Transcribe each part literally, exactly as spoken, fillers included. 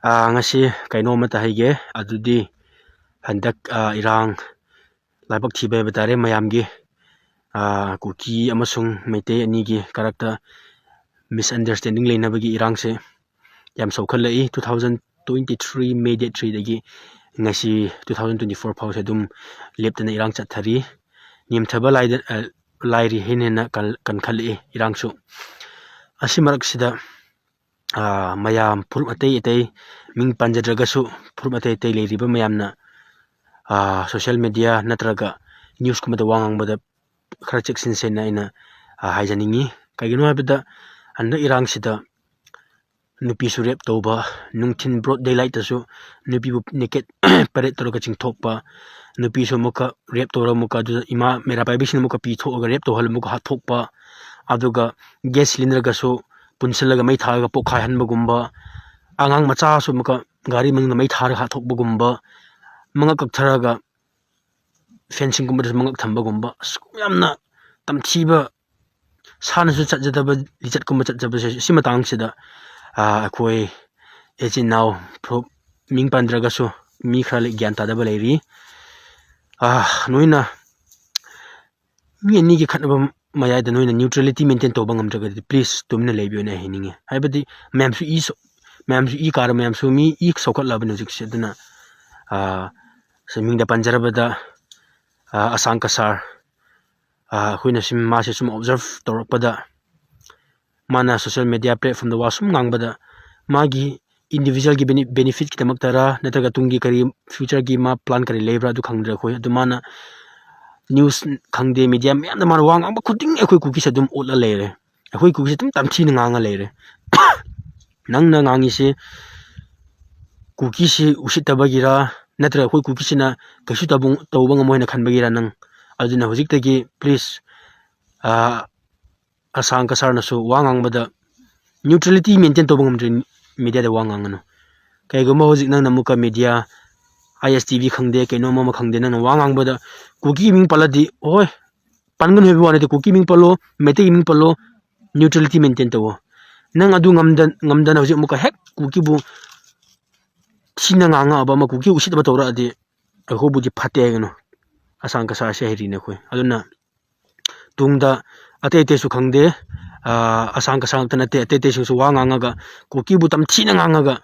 ꯉꯁꯤ ꯀꯩꯅꯣ ꯑꯃꯇ ꯍꯥꯏꯒꯦ꯫ ꯑꯗꯨꯗꯤ ꯍꯟꯗꯛ ꯏꯔꯥꯡ ꯂꯥꯏꯕꯛ ꯊꯤꯕ ꯍꯥꯏꯕ ꯇꯥꯔꯦ, ꯃꯌꯥꯝꯒꯤ ꯀꯨꯀꯤ ꯑꯃꯁꯨꯡ ꯃꯩꯇꯩ ꯑꯅꯤꯒꯤ ꯀꯔꯛꯇ ꯃꯤꯁꯑꯟꯗꯔꯁꯇꯦꯟꯗꯤꯡ ꯂꯩꯅꯕꯒꯤ ꯏꯔꯥꯡꯁꯦ ꯌꯥꯝ ꯁꯧꯈꯠꯂꯛꯏ꯫ Two thousand twenty three May date three ꯗꯒꯤ ꯉꯁꯤ two thousand twenty four ꯐꯥꯎꯁꯦ ꯑꯗꯨꯝ ꯂꯦꯞꯇꯅ ꯏꯔꯥꯡ ꯆꯠꯊꯔꯤ꯫ ꯅꯦꯝꯊꯕ ꯂꯥꯏꯗ-, ꯑ, ꯂꯥꯏꯔꯤ ꯍꯦꯟꯅ ꯍꯦꯟꯅ ꯀꯟ-, ꯀꯟꯈꯠꯂꯛꯏ ꯏꯔꯥꯡꯁꯨ꯫ ꯑꯁꯤ ꯃꯔꯛꯁꯤꯗ, ꯑ, ꯃꯌꯥꯝ ꯐꯨꯔꯨꯞ ꯑꯇꯩ ꯑꯇꯩ ꯃꯤꯡ ꯄꯟꯖꯗ꯭ꯔꯒꯁꯨ ꯐꯨꯔꯨꯞ ꯑꯇꯩ ꯑꯇꯩ ꯂꯩꯔꯤꯕ ꯃꯌꯥꯝꯅ, ꯑ, social media ꯅꯠꯇ꯭ꯔꯒ news ꯀꯨꯝꯕꯗ ꯋꯥ ꯉꯥꯡꯕꯗ ꯈꯔ ꯆꯦꯛꯁꯤꯟꯁꯦꯅ ꯑꯩꯅ, ꯑ, ꯍꯥꯏꯖꯅꯤꯡꯉꯤ꯫ ꯀꯩꯒꯤꯅꯣ ꯍꯥꯏꯕꯗ ꯍꯟꯗꯛ ꯏꯔꯥꯡꯁꯤꯗ ꯅꯨꯄꯤꯁꯨ rape ꯇꯧꯕ, ꯅꯨꯡꯊꯤꯟ broad daylightꯇꯁꯨ ꯅꯨꯄꯤꯕꯨ naked parade ꯇꯧꯔꯒ ꯆꯤꯡꯊꯣꯛꯄ, ꯅꯨꯄꯤꯁꯨ ꯑꯃꯨꯛꯀ rape ꯇꯧꯔꯒ ꯑꯃꯨꯛꯀ ꯑꯗꯨꯗ ꯏꯃꯥ ꯃꯩꯔꯥ ꯄꯥꯏꯕꯤꯁꯤꯡꯅ ꯑꯃꯨꯛꯀ ꯄꯤ ꯊꯣꯛꯑꯒ rape ꯇꯧꯍꯜꯂ ꯑꯃꯨꯛꯀ ꯍꯥꯠꯇꯣꯛꯄ, ꯑꯗꯨꯒ gas cylinderꯒꯁꯨ ꯄꯨꯟꯁꯤꯜꯂꯒ ꯃꯩ ꯊꯥꯔꯒ ꯄꯣꯛꯈꯥꯏꯍꯟꯕꯒꯨꯝꯕ, ꯑꯉꯥꯡ ꯃꯆꯥꯁꯨ ꯑꯃꯨꯛꯀ ꯒꯥꯔꯤ ꯃꯅꯨꯡꯗ ꯃꯩ ꯊꯥꯔꯒ ꯍꯥꯠꯇꯣꯛꯄꯒꯨꯝꯕ, ꯃꯉꯛ ꯀꯛꯊꯔꯒ fencingꯒꯨꯝꯕꯗꯁꯨ ꯃꯉꯛ ꯊꯝꯕꯒꯨꯝꯕ, ꯑꯁ, ꯌꯥꯝꯅ ꯇꯝꯊꯤꯕ, ꯁꯥꯅꯁꯨ ꯆꯠꯆꯗꯕ ꯂꯤꯆꯠꯀꯨꯝꯕ ꯆꯠꯆꯕꯁꯦ, ꯁꯤ ꯃꯇꯥꯡꯁꯤꯗ, ꯑ, ꯑꯩꯈꯣꯏ ꯏꯆꯤꯟ ꯏꯅꯥꯎ ꯐꯨꯔꯨꯞ ꯃꯤꯡ ꯄꯟꯗ꯭ꯔꯒꯁꯨ ꯃꯤ ꯈꯔ ꯂꯩ, ꯒ꯭ꯌꯥꯟ ꯇꯥꯗꯕ ꯂꯩꯔꯤ꯫ ꯑ, ꯅꯣꯏꯅ ꯃꯤ ꯑꯅꯤꯒꯤ ꯈꯠꯅꯕ ꯃꯌꯥꯏꯗ ꯅꯣꯏꯅ neutrality maintain ꯇꯧꯕ ꯉꯝꯗ꯭ꯔꯒꯗꯤ please ꯇꯨꯃꯤꯟꯅ ꯂꯩꯕꯤꯌꯨꯅ ꯍꯥꯏꯅꯤꯡꯉꯤ꯫ ꯍꯥꯏꯕꯗꯤ ꯃꯌꯥꯝꯁꯨ ꯏ ꯁꯣ-, ꯃꯌꯥꯝꯁꯨ ꯏ ꯀꯥꯔ, ꯃꯌꯥꯝꯁꯨ ꯃꯤ ꯏ ꯁꯧꯒꯠꯂꯕꯅꯤ ꯍꯧꯖꯤꯛꯁꯦ꯫ ꯑꯗꯨꯅ, ꯑ, ꯁꯤ ꯃꯤꯡꯗ ꯄꯟꯖꯔꯕꯗ, ꯑ, ꯑꯁꯥꯡ ꯀꯁꯥꯔ, ꯑ, ꯑꯩꯈꯣꯏꯅ ꯁꯨꯝ ꯃꯥꯁꯦ ꯁꯨꯝ observe ꯇꯧꯔꯛꯄꯗ ꯃꯥꯅ social media platformꯗ ꯋꯥ ꯁꯨꯝ ꯉꯥꯡꯕꯗ ꯃꯥꯒꯤ individualꯒꯤ bene-, benefitꯀꯤꯗꯃꯛꯇꯔꯥ ꯅꯠꯇ꯭ꯔꯒ ꯇꯨꯡꯒꯤ ꯀꯔꯤ futureꯒꯤ ꯃꯥ plan ꯀꯔꯤ ꯂꯩꯕ꯭ꯔꯥ ꯑꯗꯨ ꯈꯪꯗ꯭ꯔꯦ ꯑꯩꯈꯣꯏ꯫ ꯑꯗꯨ ꯃꯥꯅ news ꯈꯪꯗꯦ, media ꯃꯌꯥꯝꯗ ꯃꯥꯅ ꯋꯥ ꯉꯥꯡꯕ ꯈꯨꯗꯤꯡ ꯑꯩꯈꯣꯏ ꯀꯨꯀꯤꯁꯦ ꯑꯗꯨꯝ ꯑꯣꯠꯂ ꯂꯩꯔꯦ꯫ ꯑꯩꯈꯣꯏ ꯀꯨꯀꯤꯁꯦ ꯑꯗꯨꯝ ꯇꯝꯊꯤꯅ ꯉꯥꯡꯉ ꯂꯩꯔꯦ꯫ ꯅꯪꯅ ꯉꯥꯡꯉꯤꯁꯦ ꯀꯨꯀꯤꯁꯤ ꯎꯁꯤꯠꯇꯕꯒꯤꯔ ꯅꯠꯇ꯭ꯔꯒ ꯑꯩꯈꯣꯏ ꯀꯨꯀꯤꯁꯤꯅ ꯀꯩꯁꯨ ꯇꯧꯕ, ꯇꯧꯕ ꯉꯝꯃꯣꯏ ꯍꯥꯏꯅ ꯈꯟꯕꯒꯤꯔ ꯅꯪ? ꯑꯗꯨꯅ ꯍꯧꯖꯤꯛꯇꯒꯤ please, ꯑ, ꯑꯁꯥꯡ ꯀꯁꯥꯔꯅꯁꯨ ꯋꯥ ꯉꯥꯡꯕꯗ neutrality maintain ꯇꯧꯕ ꯉꯝꯗ꯭ꯔꯦ, mediaꯗ ꯋꯥ ꯉꯥꯡꯒꯅꯨ꯫ ꯀꯩꯒꯨꯝꯕ ꯍꯧꯖꯤꯛ ꯅꯪꯅ ꯑꯃꯨꯛꯀ media, ISTV ꯈꯪꯗꯦ, ꯀꯩꯅꯣꯝ ꯑꯃ ꯈꯪꯗꯦ, ꯅꯪꯅ ꯋꯥ ꯉꯥꯡꯕꯗ ꯀꯨꯀꯤ ꯃꯤꯡ ꯄꯜꯂꯗꯤ, ꯍꯣꯏ, ꯄꯟꯒꯅꯨ ꯍꯥꯏꯕ ꯋꯥ ꯅꯠꯇꯦ, ꯀꯨꯀꯤ ꯃꯤꯡ ꯄꯜꯂꯣ, ꯃꯩꯇꯩꯒꯤ ꯃꯤꯡ ꯄꯜꯂꯣ, neutrality maintain ꯇꯧꯋꯣ꯫ ꯅꯪ ꯑꯗꯨ ꯉꯝꯗ-, ꯉꯝꯗꯅ ꯍꯧꯖꯤꯛ ꯑꯃꯨꯛꯀ ꯍꯦꯛ ꯀꯨꯀꯤꯕꯨ ꯊꯤꯅ ꯉꯥꯡꯉꯛꯑꯕ, ꯑꯃ ꯀꯨꯀꯤ ꯎꯁꯤꯠꯇꯕ ꯇꯧꯔꯛꯑꯗꯤ ꯑꯩꯈꯣꯏꯕꯨꯗꯤ ꯐꯠꯇꯦ ꯍꯥꯏꯒꯅꯨ꯫ ꯑꯁꯥꯡ ꯀꯁꯥꯔꯁꯦ ꯍꯩꯔꯤꯅꯦ ꯑꯩꯈꯣꯏ꯫ ꯑꯗꯨꯅ ꯇꯨꯡꯗ ꯑꯇꯩ ꯑꯇꯩꯁꯨ ꯈꯪꯗꯦ, ꯑꯥ, ꯑꯁꯥꯡ ꯀꯁꯥꯔ ꯉꯥꯛꯇ ꯅꯠꯇꯦ, ꯑꯇꯩ ꯑꯇꯩꯁꯤꯡꯁꯨ ꯋꯥ ꯉꯥꯡꯉꯒ, ꯀꯨꯀꯤꯕꯨ ꯇꯝꯊꯤꯅ ꯉꯥꯡꯉꯒ,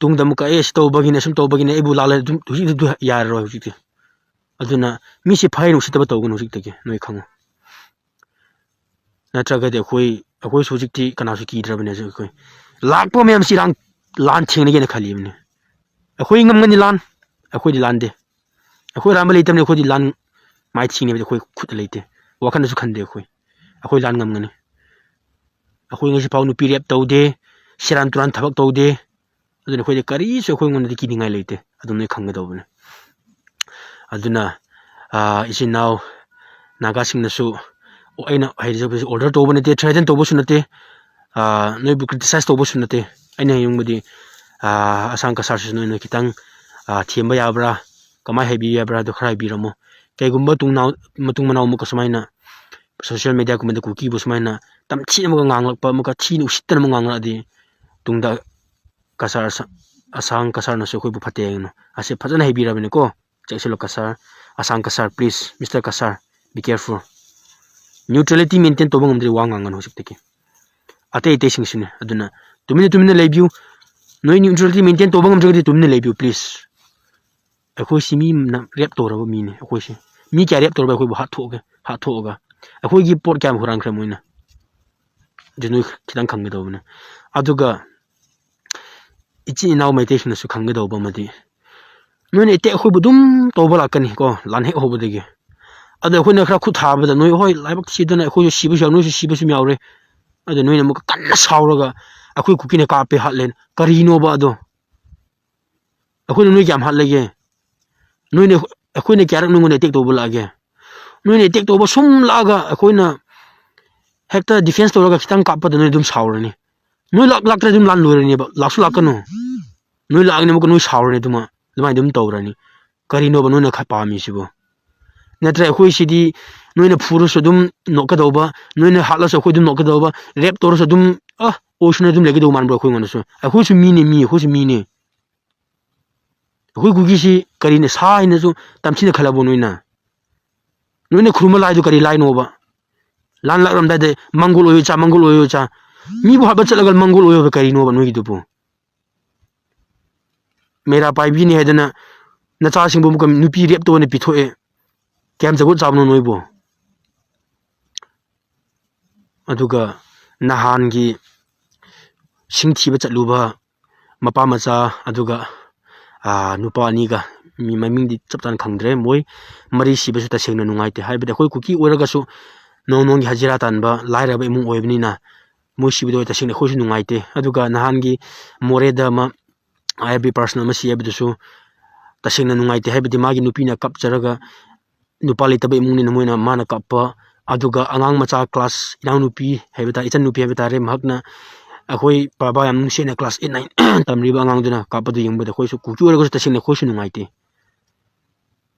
ꯇꯨꯡꯗ ꯑꯃꯨꯛꯀ "ꯑꯦ, ꯁꯤ ꯇꯧꯕꯒꯤꯅꯦ, ꯁꯨꯝ ꯇꯧꯕꯒꯤꯅꯦ, ꯑꯩꯕꯨ ꯂꯥꯜꯂꯦ", ꯑꯗꯨꯝ ꯍꯧꯖꯤꯛꯇꯤ ꯑꯗꯨ ꯌꯥꯔꯔꯣꯏ ꯍꯧꯖꯤꯛꯇꯤ꯫ ꯑꯗꯨꯅ ꯃꯤꯁꯦ ꯐꯩꯅ ꯎꯁꯤꯠꯇꯕ ꯇꯧꯒꯅꯨ ꯍꯧꯖꯤꯛꯇꯒꯤ, ꯅꯣꯏ ꯈꯪꯉꯨ꯫ ꯅꯠꯇ꯭ꯔꯒꯗꯤ ꯑꯩꯈꯣꯏ, ꯑꯩꯈꯣꯏꯁꯨ ꯍꯧꯖꯤꯛꯇꯤ ꯀꯅꯥꯁꯨ ꯀꯤꯗ꯭ꯔꯕꯅꯦ ꯍꯧꯖꯤꯛ ꯑꯩꯈꯣꯏ꯫ ꯂꯥꯛꯄ ꯃꯌꯥꯝꯁꯤ ꯏꯔꯥꯡ, ꯂꯥꯟ ꯊꯦꯡꯅꯒꯦꯅ ꯈꯜꯂꯤꯕꯅꯦ꯫ ꯑꯩꯈꯣꯏ ꯉꯝꯒꯅꯤ ꯂꯥꯟ, ꯑꯩꯈꯣꯏꯗꯤ ꯂꯥꯟꯗꯦ꯫ ꯑꯩꯈꯣꯏ ꯑꯔꯥꯟꯕ ꯂꯩꯇꯕꯅꯤ, ꯑꯩꯈꯣꯏꯗꯤ ꯂꯥꯟ ꯃꯥꯏꯊꯤꯅꯕꯗꯤ ꯑꯩꯈꯣꯏ ꯈꯨꯠꯇ ꯂꯩꯇꯦ꯫ ꯋꯥꯈꯜꯗꯁꯨ ꯈꯟꯗꯦ ꯑꯩꯈꯣꯏ꯫ ꯑꯩꯈꯣꯏ ꯂꯥꯟ ꯉꯝꯒꯅꯤ꯫ ꯑꯩꯈꯣꯏ ꯉꯁꯤꯐꯥꯎ ꯅꯨꯄꯤ rape ꯇꯧꯗꯦ, ꯁꯦꯔꯥꯟ ꯇꯨꯔꯥꯟ ꯊꯕꯛ ꯇꯧꯗꯦ꯫ ꯑꯗꯨꯅ ꯑꯩꯈꯣꯏꯗꯤ ꯀꯔꯤꯁꯨ ꯑꯩꯈꯣꯏꯉꯣꯟꯗꯗꯤ ꯀꯤꯅꯤꯡꯉꯥꯏ ꯂꯩꯇꯦ꯫ ꯑꯗꯨꯝ ꯅꯣꯏ ꯈꯪꯒꯗꯧꯕꯅꯤ꯫ ꯑꯗꯨꯅ, ꯑꯥ, ꯏꯆꯤꯟ ꯏꯅꯥꯎ ꯅꯥꯒꯥꯁꯤꯡꯅꯁꯨ, ꯑꯩꯅ ꯍꯥꯏꯖꯕꯁꯤ order ꯇꯧꯕ ꯅꯠꯇꯦ, threaten ꯇꯧꯕꯁꯨ ꯅꯠꯇꯦ, ꯑꯥ, ꯅꯣꯏꯕꯨ criticize ꯇꯧꯕꯁꯨ ꯅꯠꯇꯦ꯫ ꯑꯩꯅ ꯍꯥꯏꯅꯤꯡꯕꯗꯤ, ꯑꯥ, ꯑꯁꯥꯡ ꯀꯁꯥꯔꯁꯤꯁꯨ ꯅꯣꯏꯅ ꯈꯤꯇꯪ, ꯑꯥ, ꯊꯦꯝꯕ ꯌꯥꯕ꯭ꯔꯥ, ꯀꯃꯥꯏꯅ ꯍꯥꯏꯕꯤꯕ ꯌꯥꯕ꯭ꯔꯥ, ꯑꯗꯨ ꯈꯔ ꯍꯥꯏꯕꯤꯔꯝꯃꯣ꯫ ꯀꯩꯒꯨꯝꯕ ꯇꯨꯡꯅꯥꯎ-, ꯃꯇꯨꯡ ꯃꯅꯥꯎ ꯑꯃꯨꯛꯀ ꯁꯨꯃꯥꯏꯅ social media ꯒꯨꯝꯕꯗ ꯀꯨꯀꯤꯕꯨ ꯁꯨꯃꯥꯏꯅ ꯇꯝꯊꯤꯅ ꯑꯃꯨꯛꯀ ꯉꯥꯡꯂꯛꯄ, ꯑꯃꯨꯛꯀ ꯊꯤꯅ ꯎꯁꯤꯠꯇꯅ ꯑꯃꯨꯛ ꯉꯥꯡꯂꯛꯑꯗꯤ, ꯇꯨꯡꯗ ꯀꯁꯥꯔ ꯑꯁꯥ-, ꯑꯁꯥꯡ ꯀꯁꯥꯔꯅꯁꯨ ꯑꯩꯈꯣꯏꯕꯨ ꯐꯠꯇꯦ ꯍꯥꯏꯒꯅꯨ꯫ ꯑꯁꯤ ꯐꯖꯅ ꯍꯥꯏꯕꯤꯔꯕꯅꯤꯀꯣ꯫ ꯆꯦꯛꯁꯤꯜꯂꯣ ꯀꯁꯥꯔ, ꯑꯁꯥꯡ Cachar, please, Mister Cachar, be careful꯫ Neutrality maintain ꯇꯧꯕ ꯉꯝꯗ꯭ꯔꯗꯤ ꯋꯥ ꯉꯥꯡꯒꯅꯨ ꯍꯧꯖꯤꯛꯇꯒꯤ꯫ ꯑꯇꯩ ꯑꯇꯩꯁꯤꯡꯁꯨꯅꯦ꯫ ꯑꯗꯨꯅ ꯇꯨꯃꯤꯟꯅ ꯇꯨꯃꯤꯟꯅ ꯂꯩꯕꯤꯌꯨ꯫ ꯅꯣꯏ neutrality maintain ꯇꯧꯕ ꯉꯝꯗ꯭ꯔꯒꯗꯤ ꯇꯨꯃꯤꯟꯅ ꯂꯩꯕꯤꯌꯨ, please꯫ ꯑꯩꯈꯣꯏꯁꯤ ꯃꯤ ꯅ-, rape ꯇꯧꯔꯕ ꯃꯤꯅꯤ ꯑꯩꯈꯣꯏꯁꯦ꯫ ꯃꯤ ꯀꯌꯥ rape ꯇꯧꯔꯕ ꯑꯩꯈꯣꯏꯕꯨ ꯍꯥꯠꯊꯣꯛꯑꯒꯦ, ꯍꯥꯠꯊꯣꯛꯑꯒ꯫ ꯑꯩꯈꯣꯏꯒꯤ ꯄꯣꯠ ꯀꯌꯥꯝ ꯍꯨꯔꯥꯟꯈ꯭ꯔꯦ ꯃꯣꯏꯅ? ꯑꯗꯨ ꯅꯣꯏ ꯈꯤꯇꯪ ꯈꯪꯒꯗꯧꯕꯅꯦ꯫ ꯑꯗꯨꯒ ꯏꯆꯤꯟ ꯏꯅꯥꯎ ꯃꯩꯇꯩꯁꯤꯡꯅꯁꯨ ꯈꯪꯒꯗꯧꯕ ꯑꯃꯗꯤ, ꯅꯣꯏꯅ attack ꯑꯩꯈꯣꯏꯕꯨ ꯑꯗꯨꯝ ꯇꯧꯕ ꯂꯥꯛꯀꯅꯤ ꯀꯣ, ꯂꯥꯟ ꯍꯦꯛ ꯍꯧꯕꯗꯒꯤ꯫ ꯑꯗꯣ ꯑꯩꯈꯣꯏꯅ ꯈꯔ ꯈꯨꯠ ꯊꯥꯕꯗ ꯅꯣꯏ, ꯍꯣꯏ, ꯂꯥꯏꯕꯛ ꯊꯤꯗꯅ ꯑꯩꯈꯣꯏꯁꯨ ꯁꯤꯕꯁꯨ ꯌꯥꯎ-, ꯅꯣꯏꯁꯨ ꯁꯤꯕꯁꯨ ꯌꯥꯎꯔꯦ꯫ ꯑꯗꯣ ꯅꯣꯏꯅ ꯑꯃꯨꯛꯀ ꯀꯟꯅ ꯁꯥꯎꯔꯒ ꯑꯩꯈꯣꯏ ꯀꯨꯀꯤꯅ ꯀꯥꯞꯄꯦ ꯍꯥꯠꯂꯦ꯫ ꯀꯔꯤꯅꯣꯕ ꯑꯗꯣ? ꯑꯩꯈꯣꯏꯅ ꯅꯣꯏ ꯀꯌꯥꯝ ꯍꯥꯠꯂꯒꯦ? ꯅꯣꯏꯅ, ꯑꯩꯈꯣꯏꯅ ꯀꯌꯥꯔꯛ ꯅꯉꯣꯟꯗ attack ꯇꯧꯕ ꯂꯥꯛꯑꯒꯦ? ꯅꯣꯏꯅ attack ꯇꯧꯕ ꯁꯨꯝ ꯂꯥꯛꯑꯒ ꯑꯩꯈꯣꯏꯅ ꯍꯦꯛꯇ defense ꯇꯧꯔꯒ ꯈꯤꯇꯪ ꯀꯥꯞꯄꯗ ꯅꯣꯏ ꯑꯗꯨꯝ ꯁꯥꯎꯔꯅꯤ꯫ ꯅꯣꯏ ꯂꯥꯛ-, ꯂꯥꯛꯇ꯭ꯔꯗꯤ ꯑꯗꯨꯝ ꯂꯥꯟ ꯂꯣꯏꯔꯅꯦꯕ꯫ ꯂꯥꯛꯁꯨ ꯂꯥꯛꯀꯅꯨ꯫ ꯅꯣꯏ ꯂꯥꯛꯑꯒꯅꯤ ꯑꯃꯨꯛꯀ ꯅꯣꯏ ꯁꯥꯎꯔꯅꯤ ꯑꯗꯨꯃ-, ꯑꯗꯨꯃꯥꯏꯅ ꯑꯗꯨꯝ ꯇꯧꯔꯅꯤ꯫ ꯀꯔꯤꯅꯣꯕ ꯅꯣꯏꯅ ꯈ-, ꯄꯥꯝꯃꯤꯁꯤꯕꯣ? ꯅꯠꯇ꯭ꯔ ꯑꯩꯈꯣꯏꯁꯤꯗꯤ ꯅꯣꯏꯅ ꯐꯨꯔꯁꯨ ꯑꯗꯨꯝ ꯅꯣꯛꯀꯗꯧꯕ, ꯅꯣꯏꯅ ꯍꯥꯠꯂꯁꯨ ꯑꯩꯈꯣꯏ ꯑꯗꯨꯝ ꯅꯣꯛꯀꯗꯧꯕ, rape ꯇꯧꯔꯁꯨ ꯑꯗꯨꯝ, ꯑ, ꯑꯣꯏꯁꯅꯨ ꯑꯗꯨꯝ ꯂꯩꯒꯗꯧꯕ ꯃꯥꯟꯕ꯭ꯔꯣ ꯑꯩꯈꯣꯏꯉꯣꯟꯗꯁꯨ? ꯑꯩꯈꯣꯏꯁꯨ ꯃꯤꯅꯤ, ꯃꯤ, ꯑꯩꯈꯣꯏꯁꯨ ꯃꯤꯅꯤ꯫ ꯑꯩꯈꯣꯏ ꯀꯨꯀꯤꯁꯤ ꯀꯔꯤꯅ ꯁꯥ ꯍꯥꯏꯅꯁꯨ ꯇꯝꯊꯤꯅ ꯈꯜꯂꯕꯣ ꯅꯣꯏꯅ? ꯅꯣꯏꯅ ꯈꯨꯔꯨꯝꯕ ꯂꯥꯏꯗꯨ ꯀꯔꯤ ꯂꯥꯏꯅꯣꯕ? ꯂꯥꯟ ꯂꯥꯛꯂꯝꯗꯥꯏꯗ ꯃꯪꯒꯣꯜ ꯑꯣꯏꯌꯨ ꯆꯥ, ꯃꯪꯒꯣꯜ ꯑꯣꯏꯌꯨ ꯆꯥ꯫ ꯃꯤꯕꯨ ꯍꯥꯠꯄ ꯆꯠꯂꯒ ꯃꯪꯒꯣꯜ ꯑꯣꯏꯌꯨ ꯍꯥꯏꯕ ꯀꯔꯤꯅꯣꯕ ꯅꯣꯏꯒꯤꯗꯨꯕꯨ? ꯃꯦꯔꯥ ꯄꯥꯏꯕꯤꯅꯤ ꯍꯥꯏꯗꯅ ꯅꯆꯥꯁꯤꯡꯕꯨ ꯑꯃꯨꯛꯀ ꯅꯨꯄꯤ ꯔꯦꯞ ꯇꯧꯅ ꯄꯤꯊꯣꯛꯑꯦ꯫ ꯀꯌꯥꯝ ꯖꯒꯣꯠ ꯆꯥꯕꯅꯣ ꯅꯣꯏꯕꯨ? ꯑꯗꯨꯒ ꯅꯍꯥꯟꯒꯤ ꯁꯤꯡ ꯊꯤꯕ ꯆꯠꯂꯨꯕ ꯃꯄꯥ ꯃꯆꯥ, ꯑꯗꯨꯒ, ꯑꯥ, ꯅꯨꯄꯥ ꯑꯅꯤꯒ, ꯃꯤ ꯃꯃꯤꯡꯗꯤ ꯆꯞ ꯆꯥꯅ ꯈꯪꯗ꯭ꯔꯦ, ꯃꯣꯏ ꯃꯔꯤ ꯁꯤꯕꯁꯨ ꯇꯁꯦꯡꯅ ꯅꯨꯡꯉꯥꯏꯇꯦ꯫ ꯍꯥꯏꯕꯗꯤ ꯑꯩꯈꯣꯏ ꯀꯨꯀꯤ ꯑꯣꯏꯔꯒꯁꯨ ꯅꯣꯡꯃꯒꯤ ꯍꯖꯤꯔꯥ ꯇꯥꯟꯕ ꯂꯥꯏꯔꯕ ꯏꯃꯨꯡ ꯑꯣꯏꯕꯅꯤꯅ ꯃꯣꯏ ꯁꯤꯕꯗꯣ ꯇꯁꯦꯡꯅ ꯑꯩꯈꯣꯏꯁꯨ ꯅꯨꯡꯉꯥꯏꯇꯦ꯫ ꯑꯗꯨꯒ ꯅꯍꯥꯟꯒꯤ ꯃꯣꯔꯦꯗ ꯑꯃ ꯑꯥꯏ ꯑꯦꯐ ꯕꯤ ꯄꯥꯔꯁꯟ ꯑꯃ ꯁꯤ ꯍꯥꯏꯕꯗꯨꯁꯨ ꯇꯁꯦꯡꯅ ꯅꯨꯡꯉꯥꯏꯇꯦ꯫ ꯍꯥꯏꯕꯗꯤ ꯃꯥꯒꯤ ꯅꯨꯄꯤꯅ ꯀꯞꯆꯔꯒ, ꯅꯨꯄꯥ ꯂꯩꯇꯕ ꯏꯃꯨꯡꯅꯤꯅ ꯃꯣꯏꯅ, ꯃꯥꯅ ꯀꯞꯄ, ꯑꯗꯨꯒ ꯑꯉꯥꯡ ꯃꯆꯥ ꯀ꯭ꯂꯥꯁ, ꯏꯅꯥꯎꯅꯨꯄꯤ ꯍꯥꯏꯕ ꯇꯥꯔꯦ, ꯏꯆꯟꯅꯨꯄꯤ ꯍꯥꯏꯕ ꯇꯥꯔꯦ, ꯃꯍꯥꯛꯅ ꯑꯩꯈꯣꯏ ꯕꯕꯥ ꯌꯥꯝ ꯅꯨꯡꯁꯤꯅ ꯀ꯭ꯂꯥꯁ ꯑꯩꯠ ꯅꯥꯏꯟ ꯇꯝꯂꯤꯕ ꯑꯉꯥꯡꯗꯨꯅ ꯀꯥꯞꯄꯗꯨ ꯌꯦꯡꯕꯗ ꯑꯩꯈꯣꯏꯁꯨ ꯀꯨꯀꯤ ꯑꯣꯏꯔꯒꯁꯨ ꯇꯁꯦꯡꯅ ꯑꯩꯈꯣꯏꯁꯨ ꯅꯨꯡꯉꯥꯏꯇꯦ꯫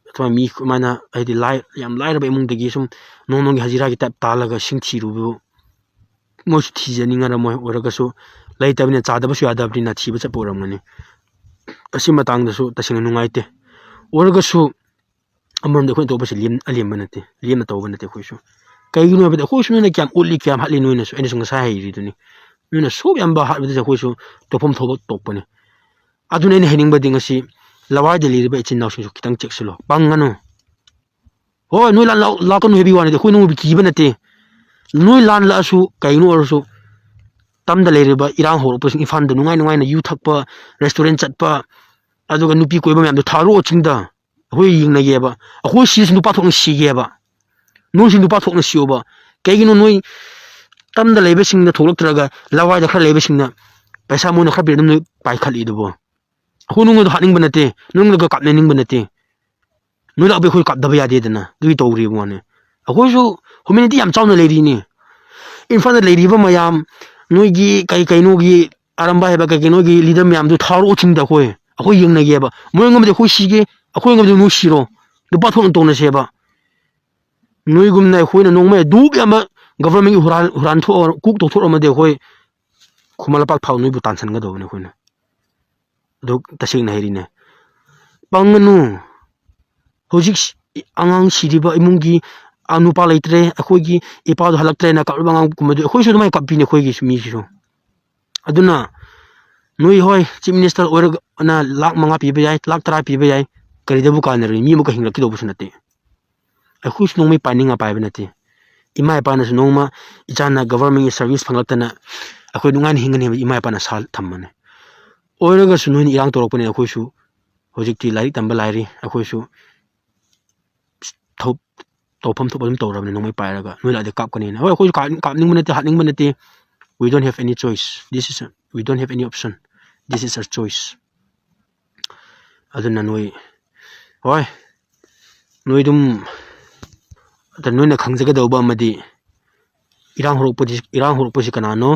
ꯑꯗꯨꯃꯥꯏꯅ ꯃꯤ ꯑꯗꯨꯃꯥꯏꯅ ꯍꯥꯏꯗꯤ ꯂꯥꯏ-, ꯌꯥꯝ ꯂꯥꯏꯔꯕ ꯏꯃꯨꯡꯗꯒꯤ ꯁꯨꯝ ꯅꯣꯡ ꯅꯣꯡꯒꯤ ꯍꯖꯤꯔꯥꯒꯤ ꯇꯥꯏꯞ ꯇꯥꯜꯂꯒ ꯁꯤꯡ ꯊꯤꯔꯨꯕꯗꯨ ꯃꯣꯏꯁꯨ ꯊꯤꯖꯅꯤꯡꯉꯔꯝꯃꯣꯏ꯫ ꯑꯣꯏꯔꯒꯁꯨ ꯂꯩꯇꯕꯅꯤꯅ, ꯆꯥꯗꯕꯁꯨ ꯌꯥꯗꯕꯅꯤꯅ ꯊꯤꯕ ꯆꯠꯄ ꯑꯣꯏꯔꯝꯒꯅꯤ꯫ ꯑꯁꯤ ꯃꯇꯥꯡꯗꯁꯨ ꯇꯁꯦꯡꯅ ꯅꯨꯡꯉꯥꯏꯇꯦ꯫ ꯑꯣꯏꯔꯒꯁꯨ ꯑꯃꯔꯣꯝꯗ ꯑꯩꯈꯣꯏꯅ ꯇꯧꯕꯁꯦ ꯂꯦꯝ-, ꯑꯂꯦꯝꯕ ꯅꯠꯇꯦ, ꯂꯦꯝꯅ ꯇꯧꯕ ꯅꯠꯇꯦ ꯑꯩꯈꯣꯏꯁꯨ꯫ ꯀꯩꯒꯤꯅꯣ ꯍꯥꯏꯕꯗ ꯑꯩꯈꯣꯏꯁꯨ ꯅꯣꯏꯅ ꯀꯌꯥꯝ ꯎꯠꯂꯤ, ꯀꯌꯥꯝ ꯍꯥꯠꯂꯤ, ꯅꯣꯏꯅꯁꯨ, ꯑꯩꯅꯁꯨ ꯉꯁꯥꯏ ꯍꯥꯏꯔꯤꯗꯨꯅꯤ꯫ ꯅꯣꯏꯅ ꯁꯨꯛ ꯌꯥꯝꯕ ꯍꯥꯠꯄꯗꯁꯨ ꯑꯩꯈꯣꯏꯁꯨ ꯇꯧꯐꯝ ꯊꯣꯛꯄ ꯇꯣꯛꯄꯅꯤ꯫ ꯑꯗꯨꯅ ꯑꯩꯅ ꯍꯥꯏꯅꯤꯡꯕꯗꯤ ꯉꯁꯤ ꯂꯋꯥꯏꯗ ꯂꯩꯔꯤꯕ ꯏꯆꯤꯟ ꯏꯅꯥꯎꯁꯤꯡꯁꯨ ꯈꯤꯇꯪ ꯆꯦꯛꯁꯤꯜꯂꯣ, ꯄꯪꯒꯅꯨ꯫ ꯍꯣꯏ, ꯅꯣꯏ ꯂꯥꯟ ꯂꯥꯛ-, ꯂꯥꯛꯀꯅꯨ ꯍꯥꯏꯕꯒꯤ ꯋꯥ ꯅꯠꯇꯦ, ꯑꯩꯈꯣꯏ ꯅꯣꯏꯕꯨ ꯀꯤꯕ ꯅꯠꯇꯦ꯫ ꯅꯣꯏ ꯂꯥꯟ ꯂꯥꯛꯑꯁꯨ ꯀꯩꯅꯣ ꯑꯣꯏꯔꯁꯨ, ꯇꯝꯗ ꯂꯩꯔꯤꯕ ꯏꯔꯥꯡ ꯍꯧꯔꯛꯄꯁꯤꯡ ꯏꯝꯐꯥꯜꯗ ꯅꯨꯡꯉꯥꯏ ꯅꯨꯡꯉꯥꯏꯅ ꯌꯨ ꯊꯛꯄ, ꯔꯦꯁꯇꯨꯔꯦꯟ ꯆꯠꯄ, ꯑꯗꯨꯒ ꯅꯨꯄꯤ ꯀꯣꯏꯕ ꯃꯌꯥꯝꯗꯣ ꯊꯥꯔꯛꯑꯣ ꯆꯤꯡꯗ꯫ ꯑꯩꯈꯣꯏ ꯌꯦꯡꯅꯒꯦꯕ꯫ ꯑꯩꯈꯣꯏ ꯁꯤꯔꯁꯨ ꯅꯨꯄꯥ ꯊꯣꯛꯅ ꯁꯤꯒꯦꯕ꯫ ꯅꯣꯏꯁꯨ ꯅꯨꯄꯥ ꯊꯣꯛꯅ ꯁꯤꯌꯣꯕ꯫ ꯀꯩꯒꯤꯅꯣ ꯅꯣꯏ ꯇꯝꯗ ꯂꯩꯕꯁꯤꯡꯅ ꯊꯣꯛꯂꯛꯇ꯭ꯔꯒ ꯂꯋꯥꯏꯗ ꯈꯔ ꯂꯩꯕꯁꯤꯡꯅ ꯄꯩꯁꯥ ꯃꯣꯏꯅ ꯈꯔ ꯄꯤꯔ ꯑꯗꯨꯝ ꯅꯣꯏ ꯄꯥꯏꯈꯠꯂꯤꯗꯨꯕꯣ? ꯑꯩꯈꯣꯏ ꯅꯣꯏꯗꯣ ꯍꯥꯠꯅꯤꯡꯕ ꯅꯠꯇꯦ, ꯅꯣꯏꯗꯒ ꯀꯥꯞꯅꯅꯤꯡꯕ ꯅꯠꯇꯦ꯫ ꯅꯣꯏ ꯂꯥꯛꯄꯩ ꯑꯩꯈꯣꯏ ꯀꯥꯞꯇꯕ ꯌꯥꯗꯦꯗꯅ, ꯑꯗꯨꯒꯤ ꯇꯧꯔꯤꯕ ꯋꯥꯅꯤ꯫ ꯑꯩꯈꯣꯏꯁꯨ ꯍ꯭ꯌꯨꯃꯦꯅꯤꯇꯤ ꯌꯥꯝ ꯆꯥꯎꯅ ꯂꯩꯔꯤꯅꯤ꯫ ꯏꯝꯐꯥꯜꯗ ꯂꯩꯔꯤꯕ ꯃꯌꯥꯝ, ꯅꯣꯏꯒꯤ ꯀꯩ ꯀꯩꯅꯣꯒꯤ ꯑꯔꯝꯕꯥꯏ ꯍꯥꯏꯕ ꯀꯩ ꯀꯩꯅꯣꯒꯤ ꯂꯤꯗꯔ ꯃꯌꯥꯝꯗꯨ ꯊꯥꯔꯛꯑꯣ ꯆꯤꯡꯗ ꯑꯩꯈꯣꯏ꯫ ꯑꯩꯈꯣꯏ ꯌꯦꯡꯅꯒꯦꯕ꯫ ꯃꯣꯏ ꯉꯝꯃꯗꯤ ꯑꯩꯈꯣꯏ ꯁꯤꯒꯦ, ꯑꯩꯈꯣꯏ ꯉꯝꯃꯗꯤ ꯅꯣꯏ ꯁꯤꯔꯣ꯫ ꯅꯨꯄꯥ ꯊꯣꯛꯅ ꯇꯧꯅꯁꯦꯕ꯫ ꯅꯣꯏꯒꯨꯝꯅ ꯑꯩꯈꯣꯏꯅ ꯅꯣꯡꯃꯩ ꯑꯗꯨꯛ ꯌꯥꯝꯕ ꯒꯚꯔꯟꯃꯦꯟꯒꯤ ꯍꯨꯔꯥꯟ, ꯍꯨꯔꯥꯟꯊꯣꯛꯑ, ꯀꯨꯛ ꯇꯧꯊꯣꯛꯑꯝꯃꯗꯤ ꯑꯩꯈꯣꯏ ꯈꯨꯃꯟ ꯂꯝꯄꯥꯛ ꯐꯥꯎ ꯅꯣꯏꯕꯨ ꯇꯥꯟꯁꯤꯟꯒꯗꯧꯕꯅꯤ ꯑꯩꯈꯣꯏꯅ꯫ ꯑꯗꯨ ꯇꯁꯦꯡꯅ ꯍꯥꯏꯔꯤꯅꯦ꯫ ꯄꯪꯒꯅꯨ꯫ ꯍꯧꯖꯤꯛ ꯑꯉꯥꯡ ꯁꯤꯔꯤꯕ ꯏꯃꯨꯡꯒꯤ, ꯑ, ꯅꯨꯄꯥ ꯂꯩꯇ꯭ꯔꯦ, ꯑꯩꯈꯣꯏꯒꯤ ꯏꯄꯥꯗꯣ ꯍꯜꯂꯛꯇ꯭ꯔꯦꯅ ꯀꯞꯂꯤꯕ ꯑꯉꯥꯡꯒꯨꯝꯕꯗꯨ ꯑꯩꯈꯣꯏꯁꯨ ꯑꯗꯨꯃꯥꯏꯅ ꯀꯞꯄꯤꯅꯦ, ꯑꯩꯈꯣꯏꯒꯤꯁꯨ ꯃꯤꯁꯤꯁꯨ꯫ ꯑꯗꯨꯅ ꯅꯣꯏ, ꯍꯣꯏ, ꯆꯤꯐ ꯃꯤꯅꯤꯁꯇꯔ ꯑꯣꯏꯔꯒꯅ ꯂꯥꯛ ꯃꯉꯥ ꯄꯤꯕ ꯌꯥꯏ, ꯂꯥꯛ ꯇꯔꯥ ꯄꯤꯕ ꯌꯥꯏ, ꯀꯔꯤꯗꯕꯨ ꯀꯥꯟꯅꯔꯨꯅꯤ? ꯃꯤ ꯑꯃꯨꯛꯀ ꯍꯤꯡꯂꯛꯀꯗꯧꯕꯁꯨ ꯅꯠꯇꯦ꯫ ꯑꯩꯈꯣꯏꯁꯨ ꯅꯣꯡꯃꯩ ꯄꯥꯏꯅꯤꯡꯉ ꯄꯥꯏꯕ ꯅꯠꯇꯦ꯫ ꯏꯃꯥ ꯏꯄꯥꯅꯁꯨ ꯅꯣꯡꯃ ꯏꯆꯥꯅ ꯒꯚꯔꯟꯃꯦꯟꯒꯤ ꯁꯥꯔꯚꯤꯁ ꯐꯪꯂꯛꯇꯅ ꯑꯩꯈꯣꯏ ꯅꯨꯡꯉꯥꯏꯅ ꯍꯤꯡꯒꯅꯤ ꯍꯥꯏꯕ ꯏꯃꯥ ꯏꯄꯥꯅ ꯁꯥꯜ ꯊꯝꯕꯅꯦ꯫ ꯑꯣꯏꯔꯒꯁꯨ ꯅꯣꯏꯅ ꯏꯔꯥꯡ ꯇꯧꯔꯛꯄꯅꯤꯅ ꯑꯩꯈꯣꯏꯁꯨ ꯍꯧꯖꯤꯛꯇꯤ ꯂꯥꯏꯔꯤꯛ ꯇꯝꯕ ꯂꯥꯏꯔꯤ, ꯑꯩꯈꯣꯏꯁꯨ ꯊꯧ-, ꯇꯧꯐꯝ ꯊꯣꯛꯄ ꯑꯗꯨꯝ ꯇꯧꯔꯕꯅꯤ, ꯅꯣꯡꯃꯩ ꯄꯥꯏꯔꯒ꯫ ꯅꯣꯏ ꯂꯥꯛꯑꯗꯤ ꯀꯥꯞꯀꯅꯤꯅ꯫ ꯍꯣꯏ, ꯑꯩꯈꯣꯏꯁꯨ ꯀꯥꯞ-, ꯀꯥꯞꯅꯤꯡꯕ ꯅꯠꯇꯦ, ꯍꯥꯠꯅꯤꯡꯕ ꯅꯠꯇꯦ꯫ We don't have any choice. This is a, we don't have any option. This is our choice. ꯑꯗꯨꯅ ꯅꯣꯏ, ꯍꯣꯏ, ꯅꯣꯏ ꯑꯗꯨꯝ, ꯑꯗ ꯅꯣꯏꯅ ꯈꯪꯖꯒꯗꯧꯕ ꯑꯃꯗꯤ, ꯏꯔꯥꯡ ꯍꯧꯔꯛꯄꯗꯤ, ꯏꯔꯥꯡ ꯍꯧꯔꯛꯄꯁꯤ ꯀꯅꯥꯅꯣ?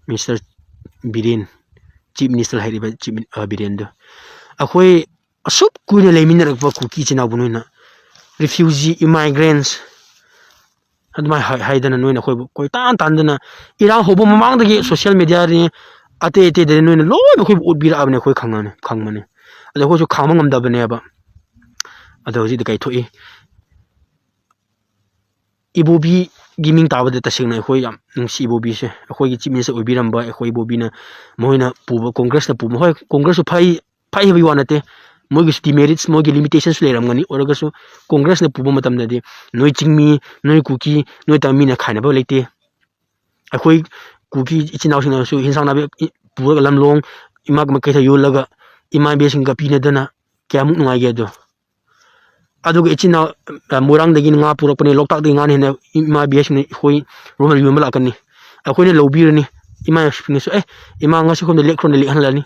ꯃꯤꯁꯇꯔ ꯕꯤꯔꯦꯟ, ꯆꯤꯐ ꯃꯤꯅꯤꯁꯇꯔ ꯍꯥꯏꯔꯤꯕ ꯆꯤꯐ ꯃꯤꯅꯤ-, ꯑ, ꯕꯤꯔꯦꯟꯗꯨ꯫ ꯑꯩꯈꯣꯏ ꯑꯁꯨꯛ ꯀꯨꯏꯅ ꯂꯩꯃꯤꯟꯅꯔꯛꯄ ꯀꯨꯀꯤ ꯏꯆꯤꯟ ꯏꯅꯥꯎꯕꯨ ꯅꯣꯏꯅ refugee, immigrants ꯑꯗꯨꯃꯥꯏꯅ ꯍꯥꯏ-, ꯍꯥꯏꯗꯅ ꯅꯣꯏꯅ ꯑꯩꯈꯣꯏꯕꯨ ꯀꯣꯏꯇꯥꯟ ꯇꯥꯟꯗꯅ, ꯏꯔꯥꯡ ꯍꯧꯕ ꯃꯃꯥꯡꯗꯒꯤ social mediaꯗꯅꯤ, ꯑꯇꯩ ꯑꯇꯩꯗꯗꯤ ꯅꯣꯏꯅ ꯂꯣꯏꯅ ꯑꯩꯈꯣꯏꯕꯨ ꯎꯠꯄꯤꯔꯛꯑꯕꯅꯤ, ꯑꯩꯈꯣꯏ ꯈꯪꯉꯅꯤ, ꯈꯪꯕꯅꯤ꯫ ꯑꯗꯣ ꯑꯩꯈꯣꯏꯁꯨ ꯈꯥꯡꯕ ꯉꯝꯗꯕꯅꯦꯕ꯫ ꯑꯗꯣ ꯍꯧꯖꯤꯛꯇꯤ ꯀꯩ ꯊꯣꯛꯏ? ꯏꯕꯣꯕꯤꯒꯤ ꯃꯤꯡ ꯇꯥꯕꯗ ꯇꯁꯦꯡꯅ ꯑꯩꯈꯣꯏ ꯌꯥꯝ ꯅꯨꯡꯁꯤ ꯏꯕꯣꯕꯤꯁꯦ꯫ ꯑꯩꯈꯣꯏꯒꯤ ꯆꯤꯐ ꯃꯤꯅꯤꯁꯇꯔ ꯑꯣꯏꯕꯤꯔꯝꯕ ꯑꯩꯈꯣꯏ ꯏꯕꯣꯕꯤꯅ, ꯃꯈꯣꯏꯅ ꯄꯨꯕ, ꯀꯣꯡꯒ꯭ꯔꯦꯁꯅ ꯄꯨꯕ, ꯍꯣꯏ, ꯀꯣꯡꯒ꯭ꯔꯦꯁꯁꯨ ꯐꯩ, ꯐꯩ ꯍꯥꯏꯕꯒꯤ ꯋꯥ ꯅꯠꯇꯦ, ꯃꯣꯏꯒꯤꯁꯨ demerits, ꯃꯣꯏꯒꯤ limitations ꯂꯩꯔꯝꯒꯅꯤ꯫ ꯑꯣꯏꯔꯒꯁꯨ ꯀꯣꯡꯒ꯭ꯔꯦꯁꯅ ꯄꯨꯕ ꯃꯇꯝꯗꯗꯤ ꯅꯣꯏ ꯆꯤꯡꯃꯤ, ꯅꯣꯏ ꯀꯨꯀꯤ, ꯅꯣꯏ ꯇꯥꯃꯤꯅ ꯈꯥꯏꯅꯕ ꯂꯩꯇꯦ꯫ ꯑꯩꯈꯣꯏ ꯀꯨꯀꯤ ꯏꯆꯤꯟ ꯏꯅꯥꯎꯁꯤꯡꯅꯁꯨ ꯍꯤꯟꯖꯥꯡ ꯅꯥꯄꯤ ꯏ-, ꯄꯨꯔꯒ ꯂꯝꯂꯣꯡ ꯏꯃꯥ ꯃꯈꯩꯗ ꯌꯣꯜꯂꯒ ꯏꯃꯥ ꯏꯕꯦꯁꯤꯡꯒ ꯄꯤꯅꯗꯅ ꯀꯌꯥꯃꯨꯛ ꯅꯨꯡꯉꯥꯏꯒꯦ ꯑꯗꯣ꯫ ꯑꯗꯨꯒ ꯏꯆꯤꯟ ꯏꯅꯥꯎ, ꯑ, ꯃꯣꯏꯔꯥꯡꯗꯒꯤ ꯉꯥ ꯄꯨꯔꯛꯄꯅꯦ, ꯂꯣꯛꯇꯥꯛꯇꯒꯤ ꯉꯥꯅ ꯍꯦꯟꯅ ꯏꯃꯥ ꯏꯕꯦꯁꯤꯡꯅ ꯑꯩꯈꯣꯏ ꯔꯣꯝꯗ ꯌꯣꯟꯕ ꯂꯥꯛꯀꯅꯤ꯫ ꯑꯩꯈꯣꯏꯅ ꯂꯧꯕꯤꯔꯅꯤ꯫ ꯏꯃꯥ ꯏꯕꯦꯁꯤꯡꯅꯁꯨ, "ꯑꯦ, ꯏꯃꯥ, ꯉꯁꯤ ꯈꯣꯝꯗ ꯂꯦꯛꯈ꯭ꯔꯣꯅ ꯂꯦꯛꯍꯜꯂꯅꯤ"꯫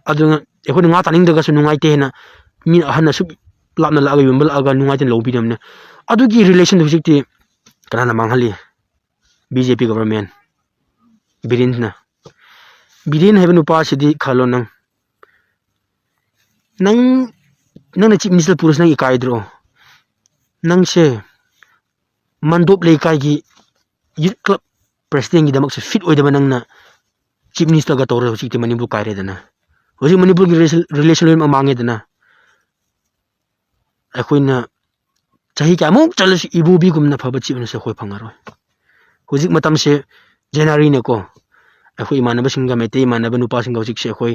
ꯑꯗꯨꯅ ꯑꯩꯈꯣꯏꯅ ꯉꯥ ꯆꯥꯅꯤꯡꯗ꯭ꯔꯒꯁꯨ ꯅꯨꯡꯉꯥꯏꯇꯦ ꯍꯥꯏꯅ ꯃꯤ ꯑꯍꯟꯅ ꯑꯁꯨꯛ ꯂꯥꯞꯅ ꯂꯥꯛꯑꯒ ꯌꯣꯟꯕ ꯂꯥꯛꯑꯒ ꯅꯨꯡꯉꯥꯏꯇꯅ ꯂꯧꯕꯤꯔꯝꯅꯦ꯫ ꯑꯗꯨꯒꯤ relationꯗꯨ ꯍꯧꯖꯤꯛꯇꯤ ꯀꯅꯥꯅ ꯃꯥꯡꯍꯜꯂꯤ? ꯕꯤ ꯖꯦ ꯄꯤ government, ꯕꯤꯔꯦꯟꯅ꯫ ꯕꯤꯔꯦꯟ ꯍꯥꯏꯕ ꯅꯨꯄꯥꯁꯤꯗꯤ ꯈꯜꯂꯣ ꯅꯪ꯫ ꯅꯪ, ꯅꯪꯅ ꯆꯤꯐ ꯃꯤꯅꯤꯁꯇꯔ ꯄꯨꯔꯁꯨ ꯅꯪ ꯏꯀꯥꯏꯗ꯭ꯔꯣ? ꯅꯪꯁꯦ ꯃꯟꯗꯣꯞ ꯂꯩꯀꯥꯏꯒꯤ ꯌꯨꯠ ꯀ꯭ꯂꯕ ꯄ꯭ꯔꯦꯁꯤꯗꯦꯟꯒꯤꯗꯃꯛꯁꯨ ꯐꯤꯠ ꯑꯣꯏꯗꯕ ꯅꯪꯅ ꯆꯤꯐ ꯃꯤꯅꯤꯁꯇꯔꯒ ꯇꯧꯔꯒ ꯍꯧꯖꯤꯛꯇꯤ ꯃꯅꯤꯄꯨꯔ ꯀꯥꯏꯔꯦꯗꯅ꯫ ꯍꯧꯖꯤꯛ ꯃꯅꯤꯄꯨꯔꯒꯤ relation ꯂꯣꯏꯅꯃꯛ ꯃꯥꯡꯉꯦꯗꯅ꯫ ꯑꯩꯈꯣꯏꯅ ꯆꯍꯤ ꯀꯌꯥꯃꯨꯛ ꯆꯠꯂꯁꯨ ꯏꯕꯣꯕꯤꯒꯨꯝꯅ ꯐꯕ chief minister ꯑꯩꯈꯣꯏ ꯐꯪꯉꯔꯣꯏ꯫ ꯍꯧꯖꯤꯛ ꯃꯇꯝꯁꯦ January ꯅꯦꯀꯣ꯫ ꯑꯩꯈꯣꯏ ꯏꯃꯥꯟꯅꯕꯁꯤꯡꯒ, ꯃꯩꯇꯩ ꯏꯃꯥꯟꯅꯕ ꯅꯨꯄꯥꯁꯤꯡꯒ ꯍꯧꯖꯤꯛꯁꯦ ꯑꯩꯈꯣꯏ,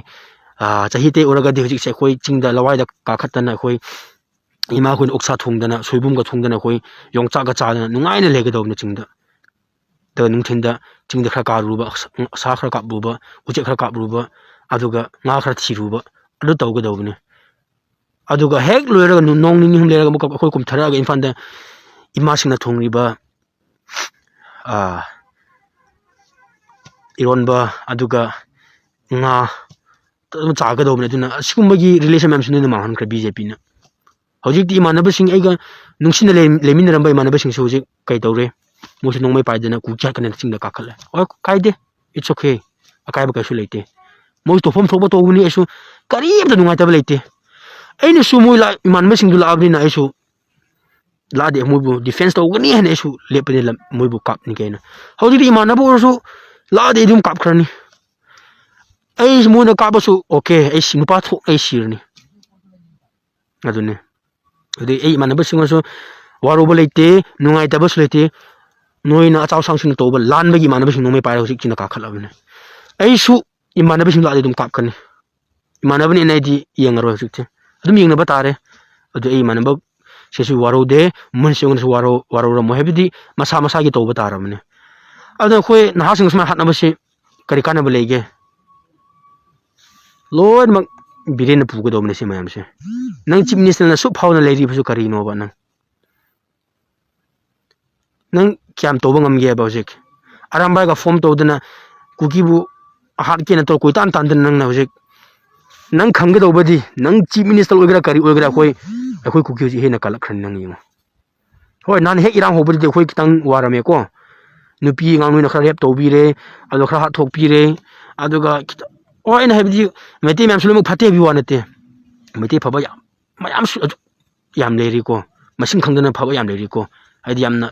ꯑꯥ, ꯆꯍꯤ ꯇꯔꯦꯠ ꯑꯣꯏꯔꯒꯗꯤ ꯍꯧꯖꯤꯛꯁꯦ ꯑꯩꯈꯣꯏ ꯆꯤꯡꯗ ꯂꯋꯥꯏꯗ ꯀꯥꯈꯠꯇꯅ ꯑꯩꯈꯣꯏ ꯏꯃꯥꯈꯣꯏꯅ ꯑꯣꯛꯁꯥ ꯊꯣꯡꯗꯅ, ꯁꯣꯏꯕꯨꯝꯒ ꯊꯣꯡꯗꯅ ꯑꯩꯈꯣꯏ ꯌꯣꯡꯆꯥꯛꯀ ꯆꯥꯗꯅ ꯅꯨꯡꯉꯥꯏꯅ ꯂꯩꯒꯗꯧꯕꯅꯤ ꯆꯤꯡꯗ꯫ ꯑꯗꯨꯒ ꯅꯨꯡꯊꯤꯟꯗ ꯆꯤꯡꯗ ꯈꯔ ꯀꯥꯔꯨꯕ, ꯁꯥ ꯈꯔ ꯀꯥꯞꯂꯨꯕ, ꯎꯆꯦꯛ ꯈꯔ ꯀꯥꯞꯂꯨꯕ, ꯑꯗꯨꯒ ꯉꯥ ꯈꯔ ꯊꯤꯔꯨꯕ, ꯑꯗꯨ ꯇꯧꯒꯗꯧꯕꯅꯤ꯫ ꯑꯗꯨꯒ ꯍꯦꯛ ꯂꯣꯏꯔꯒ ꯅꯨ-, ꯅꯣꯡ ꯅꯤꯅꯤ ꯑꯍꯨꯝ ꯂꯩꯔꯒ ꯑꯃꯨꯛꯀ ꯑꯩꯈꯣꯏ ꯀꯨꯝꯊꯔꯛꯑꯒ ꯏꯝꯐꯥꯜꯗ ꯏꯃꯥꯁꯤꯡꯅ ꯊꯣꯡꯂꯤꯕ, ꯑꯥ, ꯏꯔꯣꯟꯕ, ꯑꯗꯨꯒ ꯉꯥ ꯑꯗꯨꯝ ꯆꯥꯒꯗꯧꯕꯅꯤ꯫ ꯑꯗꯨꯅ ꯑꯁꯤꯒꯨꯝꯕꯒꯤ relation ꯃꯌꯥꯝꯁꯤ ꯅꯣꯏꯅ ꯃꯥꯡꯍꯟꯈ꯭ꯔꯦ ꯕꯤ ꯖꯦ ꯄꯤꯅ꯫ ꯍꯧꯖꯤꯛꯇꯤ ꯏꯃꯥꯟꯅꯕꯁꯤꯡ, ꯑꯩꯒ ꯅꯨꯡꯁꯤꯅ ꯂꯩ-, ꯂꯩꯃꯤꯟꯅꯔꯝꯕ ꯏꯃꯥꯟꯅꯕꯁꯤꯡꯁꯨ ꯍꯧꯖꯤꯛ ꯀꯩ ꯇꯧꯔꯦ? ꯃꯣꯏꯁꯨ ꯅꯣꯡꯃꯩ ꯄꯥꯏꯗꯅ ꯀꯨꯀꯤ ꯍꯥꯠꯀꯅꯦꯅ ꯆꯤꯡꯗ ꯀꯥꯈꯠꯂꯦ꯫ ꯍꯣꯏ, ꯀꯥꯏꯗꯦ, it's okay, ꯑꯀꯥꯏꯕ ꯀꯩꯁꯨ ꯂꯩꯇꯦ꯫ ꯃꯣꯏꯁꯨ ꯇꯧꯐꯝ ꯊꯣꯛꯄ ꯇꯧꯕꯅꯤ, ꯑꯩꯁꯨ ꯀꯔꯤꯝꯇ ꯅꯨꯡꯉꯥꯏꯇꯕ ꯂꯩꯇꯦ꯫ ꯑꯩꯅꯁꯨ ꯃꯣꯏ ꯂꯥꯛ-, ꯏꯃꯥꯟꯅꯕꯁꯤꯡꯗꯨ ꯂꯥꯛꯑꯕꯅꯤꯅ ꯑꯩꯁꯨ ꯂꯥꯛꯑꯗꯤ ꯃꯣꯏꯕꯨ defence ꯇꯧꯒꯅꯤ ꯍꯥꯏꯅ ꯑꯩꯁꯨ ꯂꯦꯞꯄꯅꯤ, ꯂꯝ-, ꯃꯣꯏꯕꯨ ꯀꯥꯞꯅꯤ ꯀꯩꯅ꯫ ꯍꯧꯖꯤꯛꯇꯤ ꯏꯃꯥꯟꯅꯕ ꯑꯣꯏꯔꯁꯨ ꯂꯥꯛꯑꯗꯤ ꯑꯩ ꯑꯗꯨꯝ ꯀꯥꯞꯈ꯭ꯔꯅꯤ꯫ ꯑꯩ ꯃꯣꯏꯅ ꯀꯥꯞꯄꯁꯨ okay, ꯑꯩ ꯁꯤ-, ꯅꯨꯄꯥ ꯊꯣꯛ-, ꯑꯩ ꯁꯤꯔꯅꯤ꯫ ꯑꯗꯨꯅꯤ꯫ ꯑꯗꯨꯗꯤ ꯑꯩ ꯏꯃꯥꯟꯅꯕꯁꯤꯡꯅꯁꯨ ꯋꯥꯔꯧꯕ ꯂꯩꯇꯦ, ꯅꯨꯡꯉꯥꯏꯇꯕꯁꯨ ꯂꯩꯇꯦ꯫ ꯅꯣꯏꯅ ꯑꯆꯥꯎ ꯑꯁꯥꯡꯁꯤꯡꯅ ꯇꯧꯕ ꯂꯥꯟꯕꯒꯤ ꯏꯃꯥꯟꯅꯕꯁꯤꯡ ꯅꯣꯡꯃꯩ ꯄꯥꯏꯔꯒ ꯍꯧꯖꯤꯛ ꯆꯤꯡꯗ ꯀꯥꯈꯠꯂꯕꯅꯤ꯫ ꯑꯩꯁꯨ ꯏꯃꯥꯟꯅꯕꯁꯤꯡ ꯂꯥꯛꯑꯗꯤ ꯑꯗꯨꯝ ꯀꯥꯞꯀꯅꯤ꯫ ꯏꯃꯥꯟꯅꯕꯅꯤꯅ ꯑꯩꯗꯤ ꯌꯦꯡꯉꯔꯣꯏ ꯍꯧꯖꯤꯛꯇꯤ꯫ ꯑꯗꯨꯝ ꯌꯦꯡꯅꯕ ꯇꯥꯔꯦ꯫ ꯑꯗꯨ ꯑꯩ ꯏꯃꯥꯟꯅꯕ ꯁꯤꯁꯨ ꯋꯥꯔꯧꯗꯦ, ꯃꯣꯏꯅꯁꯨ ꯑꯩꯉꯣꯟꯗꯁꯨ ꯋꯥꯔꯧ-, ꯋꯥꯔꯧꯔꯝꯃꯣꯏ꯫ ꯍꯥꯏꯕꯗꯤ ꯃꯁꯥ ꯃꯁꯥꯒꯤ ꯇꯧꯕ ꯇꯥꯔꯕꯅꯤ꯫ ꯑꯗꯨꯅ ꯑꯩꯈꯣꯏ ꯅꯍꯥꯁꯤꯡ ꯁꯨꯃꯥꯏꯅ ꯍꯥꯠꯅꯕꯁꯤ ꯀꯔꯤ ꯀꯥꯟꯅꯕ ꯂꯩꯒꯦ? ꯂꯣꯏꯅꯃꯛ ꯕꯤꯔꯦꯟꯅ ꯄꯨꯒꯗꯧꯕꯅꯦ ꯁꯤ ꯃꯌꯥꯝꯁꯦ꯫ ꯅꯪ chief ministerꯅ ꯑꯁꯨꯛ ꯐꯥꯎꯅ ꯂꯩꯔꯤꯕꯁꯨ ꯀꯔꯤꯅꯣꯕ ꯅꯪ? ꯅꯪ ꯀꯌꯥꯝ ꯇꯧꯕ ꯉꯝꯒꯦꯕ ꯍꯧꯖꯤꯛ? ꯑꯔꯥꯝꯕꯥꯏꯒ form ꯇꯧꯗꯅ ꯀꯨꯀꯤꯕꯨ ꯍꯥꯠꯀꯦꯅ ꯇꯧ ꯀꯣꯏꯇꯥꯟ ꯇꯥꯟꯗꯅ ꯅꯪꯅ ꯍꯧꯖꯤꯛ, ꯅꯪ ꯈꯪꯒꯗꯧꯕꯗꯤ ꯅꯪ chief minister ꯑꯣꯏꯒꯦꯔꯥ ꯀꯔꯤ ꯑꯣꯏꯒꯦꯔꯥ ꯑꯩꯈꯣꯏ, ꯑꯩꯈꯣꯏ ꯀꯨꯀꯤ ꯍꯧꯖꯤꯛ ꯍꯦꯟꯅ ꯀꯜꯂꯛꯈ꯭ꯔꯅꯤ ꯅꯪ ꯌꯦꯡꯉꯣ꯫ ꯍꯣꯏ, ꯅꯍꯥꯟ ꯍꯦꯛ ꯏꯔꯥꯡ ꯍꯧꯕꯗꯨꯗꯤ ꯑꯩꯈꯣꯏ ꯈꯤꯇꯪ ꯋꯥꯔꯝꯃꯦꯀꯣ꯫ ꯅꯨꯄꯤ ꯑꯉꯥꯡ ꯅꯣꯏꯅ ꯈꯔ rape ꯇꯧꯕꯤꯔꯦ, ꯑꯗꯣ ꯈꯔ ꯍꯥꯠꯊꯣꯛꯄꯤꯔꯦ꯫ ꯑꯗꯨꯒ ꯈꯤꯇꯪ, ꯍꯣꯏ, ꯑꯩꯅ ꯍꯥꯏꯕꯗꯤ ꯃꯩꯇꯩ ꯃꯌꯥꯝꯁꯨ ꯂꯣꯏꯅꯃꯛ ꯐꯠꯇꯦ ꯍꯥꯏꯕꯒꯤ ꯋꯥ ꯅꯠꯇꯦ꯫ ꯃꯩꯇꯩ ꯐꯕ ꯌꯥꯝ, ꯃꯌꯥꯝꯁꯨ ꯑꯗꯨ ꯌꯥꯝ ꯂꯩꯔꯤꯀꯣ꯫ ꯃꯁꯤꯡ ꯈꯪꯗꯅ ꯐꯕ ꯌꯥꯝ ꯂꯩꯔꯤꯀꯣ꯫ ꯍꯥꯏꯗꯤ ꯌꯥꯝꯅ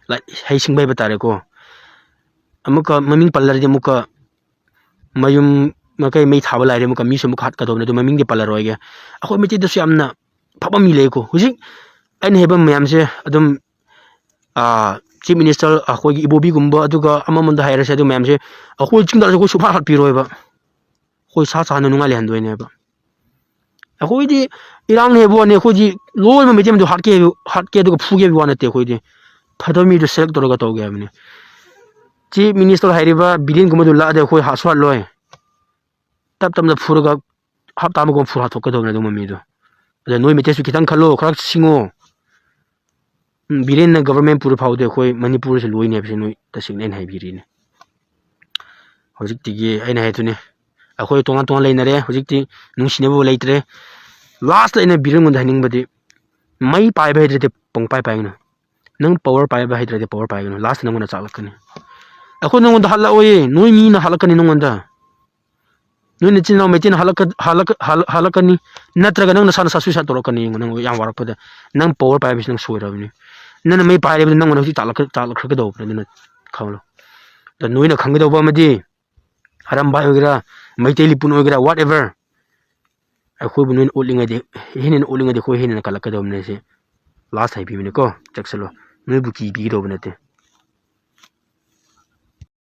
ꯂꯥꯏ-, ꯍꯩꯁꯤꯡꯕ ꯍꯥꯏꯕ ꯇꯥꯔꯦꯀꯣ꯫ ꯑꯃꯨꯛꯀ ꯃꯃꯤꯡ ꯄꯜꯂꯔꯗꯤ ꯑꯃꯨꯛꯀ ꯃꯌꯨꯝ ꯃꯥꯏꯀꯩ ꯃꯩ ꯊꯥꯕ ꯂꯥꯏꯔꯦ, ꯑꯃꯨꯛꯀ ꯃꯤꯁꯨ ꯑꯃꯨꯛꯀ ꯍꯥꯠꯀꯗꯧꯕꯅꯦ꯫ ꯑꯗꯨ ꯃꯃꯤꯡꯗꯤ ꯄꯜꯂꯔꯣꯏꯒꯦ꯫ ꯑꯩꯈꯣꯏ ꯃꯩꯇꯩꯗꯁꯨ ꯌꯥꯝꯅ ꯐꯕ ꯃꯤ ꯂꯩꯀꯣ꯫ ꯍꯧꯖꯤꯛ ꯑꯩꯅ ꯍꯥꯏꯕ ꯃꯌꯥꯝꯁꯦ ꯑꯗꯨꯝ, ꯑꯥ, Chief Minister, ꯑꯩꯈꯣꯏꯒꯤ ꯏꯕꯣꯕꯤꯒꯨꯝꯕ, ꯑꯗꯨꯒ ꯑꯃꯃꯝꯗ ꯍꯥꯏꯔꯁꯦ, ꯑꯗꯨ ꯃꯌꯥꯝꯁꯦ ꯑꯩꯈꯣꯏ ꯆꯤꯡꯗ ꯂꯩꯔꯁꯨ ꯑꯩꯈꯣꯏ ꯁꯨꯡꯍꯥꯠ ꯍꯥꯠꯄꯤꯔꯣꯏꯕ꯫ ꯑꯩꯈꯣꯏ ꯁꯥ ꯆꯥꯅ ꯅꯨꯡꯉꯥꯏ ꯂꯩꯍꯟꯗꯣꯏꯅꯦꯕ꯫ ꯑꯩꯈꯣꯏꯗꯤ ꯏꯔꯥꯡꯅꯦ ꯍꯥꯏꯕ ꯋꯥꯅꯤ, ꯑꯩꯈꯣꯏꯗꯤ ꯂꯣꯏꯅꯃꯛ ꯃꯩꯇꯩ ꯃꯌꯥꯝꯗꯣ ꯍꯥꯠꯀꯦ ꯍꯥꯏꯕ, ꯍꯥꯠꯀꯦ ꯑꯗꯨꯒ ꯐꯨꯒꯦ ꯍꯥꯏꯕ ꯋꯥ ꯅꯠꯇꯦ꯫ ꯑꯩꯈꯣꯏꯗꯤ ꯐꯠꯇꯕ ꯃꯤꯗꯣ select ꯇꯧꯔꯒ ꯇꯧꯒꯦ ꯍꯥꯏꯕꯅꯤ꯫ Chief Minister ꯍꯥꯏꯔꯤꯕ ꯕꯤꯔꯦꯟꯒꯨꯝꯕꯗꯨ ꯂꯥꯛꯑꯗꯤ ꯑꯩꯈꯣꯏ ꯍꯥꯠꯁꯨ ꯍꯥꯠꯂꯣꯏ, ꯇꯞ ꯇꯞꯅ ꯐꯨꯔꯒ ꯍꯞꯇꯥ ꯑꯃꯒꯨꯝꯕ ꯐꯨꯔ ꯍꯥꯠꯇꯣꯛꯀꯗꯧꯕꯅꯦ ꯑꯗꯨꯒꯨꯝꯕ ꯃꯤꯗꯣ꯫ ꯑꯗ ꯅꯣꯏ ꯃꯩꯇꯩꯁꯨ ꯈꯤꯇꯪ ꯈꯜꯂꯣ, ꯈꯔ ꯁꯤꯡꯉꯣ꯫ ꯎꯝ, ꯕꯤꯔꯦꯟꯅ government ꯄꯨꯔ ꯐꯥꯎꯗꯤ ꯑꯩꯈꯣꯏ ꯃꯅꯤꯄꯨꯔꯁꯦ ꯂꯣꯏꯅꯤ ꯍꯥꯏꯕꯁꯦ ꯅꯣꯏ ꯇꯁꯦꯡꯅ ꯑꯩꯅ ꯍꯥꯏꯕꯤꯔꯤꯅꯦ꯫ ꯍꯧꯖꯤꯛꯇꯤꯒꯤ ꯑꯩꯅ ꯍꯥꯏꯗꯨꯅꯤ, ꯑꯩꯈꯣꯏ ꯇꯣꯉꯥꯟ ꯇꯣꯉꯥꯟ ꯂꯩꯅꯔꯦ, ꯍꯧꯖꯤꯛꯇꯤ ꯅꯨꯡꯁꯤꯅꯕ ꯂꯩꯇ꯭ꯔꯦ꯫ Last ꯑꯩꯅ ꯕꯤꯔꯦꯟꯉꯣꯟꯗ ꯍꯥꯏꯅꯤꯡꯕꯗꯤ, ꯃꯩ ꯄꯥꯏꯕ ꯍꯩꯇ꯭ꯔꯗꯤ ꯄꯪꯄꯥꯏ ꯄꯥꯏꯒꯅꯨ, ꯅꯪ power ꯄꯥꯏꯕ ꯍꯩꯇ꯭ꯔꯗꯤ power ꯄꯥꯏꯒꯅꯨ, last ꯅꯪꯉꯣꯟꯗ ꯆꯥꯛꯂꯛꯀꯅꯤ꯫ ꯑꯩꯈꯣꯏ ꯅꯪꯉꯣꯟꯗ ꯍꯜꯂꯛꯑꯣꯏꯌꯦ, ꯅꯣꯏ ꯃꯤꯅ ꯍꯜꯂꯛꯀꯅꯤ ꯅꯪꯉꯣꯟꯗ꯫ ꯅꯣꯏ ꯅꯆꯤꯟ ꯏꯅꯥꯎ ꯃꯩꯇꯩꯅ ꯍꯜꯂꯛꯀ-, ꯍꯜꯂꯛꯀ-, ꯍꯜ-, ꯍꯜꯂꯛꯀꯅꯤ, ꯅꯠꯇ꯭ꯔꯒ ꯅꯪ ꯅꯁꯥ ꯅꯁꯥ suicide ꯇꯧꯔꯛꯀꯅꯤ꯫ ꯌꯦꯡꯉꯣ, ꯅꯪ ꯌꯥꯝ ꯋꯥꯔꯛꯄꯗ ꯅꯪ power ꯄꯥꯏꯕꯁꯤ ꯅꯪ ꯁꯣꯏꯔꯕꯅꯤ꯫ ꯅꯪꯅ ꯃꯩ ꯄꯥꯏꯔꯕꯗꯤ ꯅꯪꯉꯣꯟꯗ ꯍꯧꯖꯤꯛ ꯇꯥꯛꯂꯛꯀ-, ꯇꯥꯛꯂꯛꯈ꯭ꯔꯒꯗꯧꯕꯅꯤ, ꯑꯗꯨꯅ ꯈꯪꯂꯣ꯫ ꯑꯗ ꯅꯣꯏꯅ ꯈꯪꯒꯗꯧꯕ ꯑꯃꯗꯤ, ꯑꯔꯝꯕꯥꯏ ꯑꯣꯏꯒꯦꯔꯥ, ꯃꯩꯇꯩ ꯂꯤꯄꯨꯟ ꯑꯣꯏꯒꯦꯔꯥ, whatever, ꯑꯩꯈꯣꯏꯕꯨ ꯅꯣꯏꯅ ꯑꯣꯠꯂꯤꯉꯩꯗꯤ, ꯍꯦꯟꯅ ꯍꯦꯟꯅ ꯑꯣꯠꯂꯤꯉꯩꯗꯤ ꯑꯩꯈꯣꯏ ꯍꯦꯟꯅ ꯍꯦꯟꯅ ꯀꯜꯂꯛꯀꯗꯧꯕꯅꯦ꯫ ꯁꯤ last ꯍꯥꯏꯕꯤꯕꯅꯤꯀꯣ, ꯆꯦꯛꯁꯤꯜꯂꯣ꯫ ꯅꯣꯏꯕꯨ ꯀꯤꯕꯤꯒꯗꯧꯕ ꯅꯠꯇꯦ꯫